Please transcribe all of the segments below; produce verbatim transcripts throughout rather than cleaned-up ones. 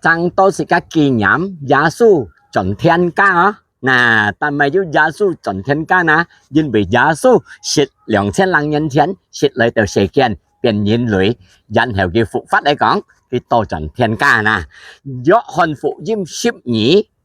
當多自家紀念耶穌轉天家哦。那，但係有耶穌轉天家呢？因為耶穌實兩千零年前實來到世間變人類，然後佢復活來講，佢倒轉天家呢。約翰福音十二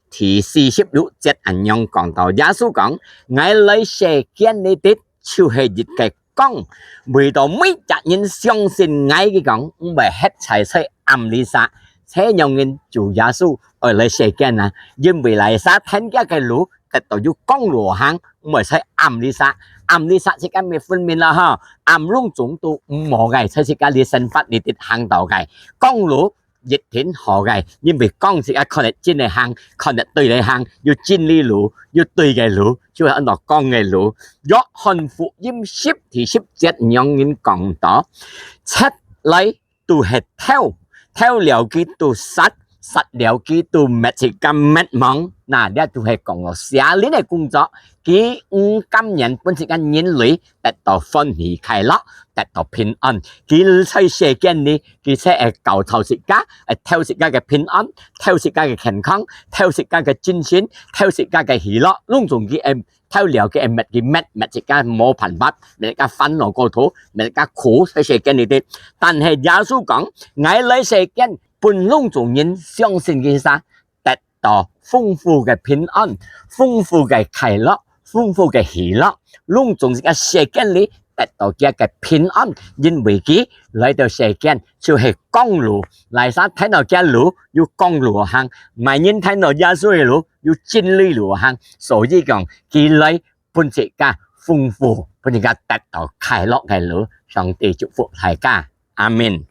第四十六節恁樣講到，耶穌講：「𠊎來世間裡底，就係一個光，為到每隻人相信𠊎个講，毋會歇在在暗裡煞，這樣人主耶穌愛來世間啊，因為來煞天家个路，得到有光路行，毋會在暗裡煞。暗裡煞自家乜分明啦哈，暗攏總都毋好个，在自家裡生活裡底行到个光路。」一定好个，因為光自家看得真个行，看得對个行，有真理路，有對个路，就係安到光个路。約翰福音十第十節恁樣講到：「賊來都係偷，偷了佢都殺，殺了佢都滅，自家滅亡。」那，這都係講到邪靈个工作，佢毋甘願分自家人類得到歡喜快樂，得到平安。佢在世間裡，佢就會攪擾自家，會偷自家个平安，偷自家个健康，偷自家个精神，偷自家个喜樂，攏總佢會偷了，佢會滅，佢滅，滅自家無辦法，滅自家煩惱過頭，滅自家苦，在世間裡底。但係耶穌講：「𠊎來世間，分攏總人相信佢儕，得到豐富个平安，豐富个快樂，豐富个喜樂，攏總自家世間裡得到佢个平安，因為佢來到世間就係光路，來煞天家个路有光路行，麼人天家耶穌个路有真理路行。」所以講，佢來分自家豐富，分自家得到快樂个路。上帝祝福大家，阿們。